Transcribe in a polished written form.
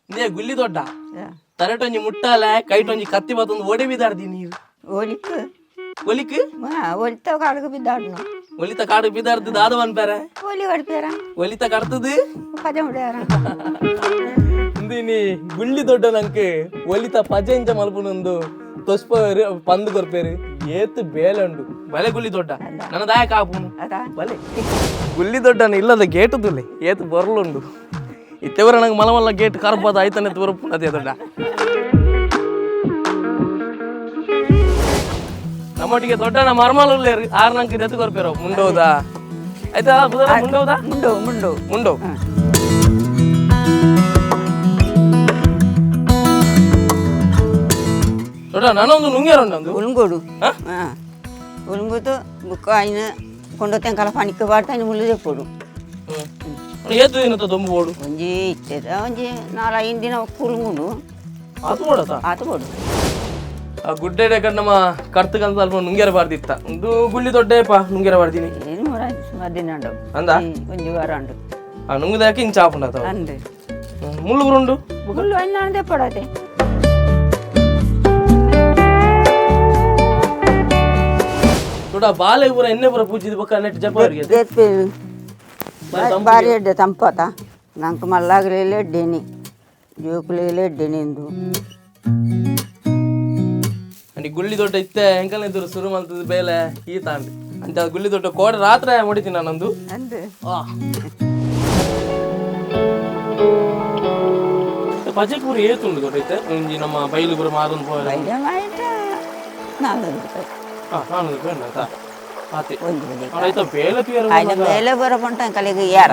ಇಂದೇ ಗುಲ್ಲಿ ದೊಡ್ಡ ತರಟೊಂಜಿ ಮುಟ್ಟಾಲೆ ಕೈಟೊಂಜಿ ಕತ್ತಿ ಬತ್ತೊಂದು ಓಡೆ ಬಿದಾಡ್ದಿ ನೀರು. ಒಲಿಕ್. ಒಲಿಕ್. ಒಲಿತ ಕಾಡುಗೆ ಬಿದ್ದಾಡ್ನು. ಒಲಿತ ಕಾಡು ಬಿದಾಡ್ದು ದಾದ ಪನ್ಪೇರೆ? ಒಲಿ ಹೊಡ್ಪೇರ. ಒಲಿತ ಕಡ್ತದು. ಪಜೆ ಹೊಡ್ಯಾರ. ಇಂದಿನಿ ಗುಳ್ಳಿ ದೊಡ್ಡ ನಂಗೆ ಒಲಿತ ಪಜೆ ಇಂಚ ಮಲ್ಪುನೊಂದು ತೊಸ್ಪ ಪಂದು ಕೊರ್ಪೇರು ಏತ್ ಬೇಲೆ ಉಂಡು. ಬಲೆ ಗುಳ್ಳಿ ದೊಡ್ಡ, ನನ್ನ ದಾಯ ಕಾಪುನು. ಅದ. ಬಲೆ ಗುಳ್ಳಿ ದೊಡ್ಡನ ಇಲ್ಲದ ಗೇಟ್ ತುಲೆ ಏತ್ ಬೊರ್ಲುಂಡು. ಇತ್ತೆವರ ನಂಗೆ ಮಲ ಮಲ್ಲ ಗೇಟ್ ಕರ್ಬಾದ ಆಯ್ತಾನೆ ತೋರಪ್ಪು ಅದೇ ದೊಡ್ಡ. ನಮ್ಮೊಟ್ಟಿಗೆ ದೊಡ್ಡನ ಮರ್ಮಲುಲ್ಲೇರು ಆರು ನಂಗೆ ದೆತ್ತು ಕೊರ್ಪೇರು. ಮುಂಡೋದಾ ಆಯ್ತಾ? ಬುಧವಾರ ಮುಂಡೋದಾ? ಮುಂಡು ಮುಂಡು. ಮುಂಡೋ. ದೊಡ್ಡ ನಾನೊಂದು ನುಂಗೇರುಂಡು. ಉಲ್ಂಗೋಡು. ಆ? ಹಾಂ, ಉಲ್ಂಗುದು ಬುಕ್ಕ ಐನ ಕೊಂಡೊತ್ತೆಂಕಲ ಪಣಿಕ್ ಪಾಡ್ದು ಐನ ಮುಳ್ಳು ದೆಪ್ಪೊಡು. ಏತು ದಿನದ ದೊಂಬು ಬೋಡು? ಒಂಜಿ ಇತ್ತೆದ ಒಂಜಿ ನಾಲ್ ಐದು ದಿನ ಕುಲ್ಂಗುಂಡು. ಅದು ಬೋಡತಾ? ಆತು ಬೋಡು. ಆ ಗುಡ್ಡೆಡೆ ನಮ್ಮ ಕರ್ತುಗಂತ ಅಲ್ಪ ನುಂಗೇರ ಬಾರ್ದಿತ್ತ. ಒಂದು ಗುಳ್ಳಿ ದೊಡ್ಡೇಪ ನುಂಗೇರ ಬಾರ್ದಿನಿ. ಏನು ಮೂರ ಸುಮಾರು ದಿನ ಉಂಡು. ಅಂದ? ಒಂಜಿ ವಾರ ಉಂಡು. ಆ ನುಂಗುದಾಕಿ ಇಂಚ ಆಪುಂಡತ. ಅಂದು. ಮುಳ್ಳು ಉಂಡು. ಮುಳ್ಳು ಐನ ದೆಪ್ಪಡತೆ. ದೊಡ್ಡ ಬಾಲೆ ಪೂರ ಎಣ್ಣೆ ಪೂರ ಪೂಜಿದ ಬೊಕ್ಕ ನೆಟ್ ಜಪ ಅವರಿಗೆ. ದೇತ್ಪೇರು ಬಾರಿ ಎಡ್ಡೆ ತಂಪಾತ. ನಂಗೆ ಮಲ್ಲಾಗಲಿಲ್ಲ ಎಡ್ಡೇನಿ, ಜೋಕುಲಿಲ್ಲ ಎಡ್ಡೇನಿ ಎಂದು. ಅಂಡಿ ಗುಳ್ಳಿ ದೊಡ್ಡ ಇತ್ತೆ ಎಂಕಲ್ನ ಎದುರು ಶುರು ಮಲ್ತದ ಬೇಲೆ ಈ ತಾಂಡ್ ಅಂತ ಗುಳ್ಳಿ ದೊಡ್ಡ ಕೋಡ ರಾತ್ರಿ ಹೊಡಿತೀನಿ ನಾನೊಂದು. ಅಂದು. ಪಜೆ ಪೂರ ಏತುಂಡು ದೊಡ್ಡ ಇತ್ತೆ ಒಂಜಿ ನಮ್ಮ ಬೈಲು ಪೂರ ಮಾರೊಂದು ಪೋಯೆರೆ? ಆಯ್ತಾ, 400 ರೂಪಾಯಿ. ಹಾ, 400 ರೂಪಾಯಿ ಉಂಟಾ? ಆತೆ. ಒಂದು ಬಜೆ. ಆಯ್ತಾ, ಬೇಲೆ ತೂಯೆರೆ. ಆಯ್ನ ಮೇಲೆ ಬರ ಪಂಟ ಕಲೆಗೆ ಯಾರ.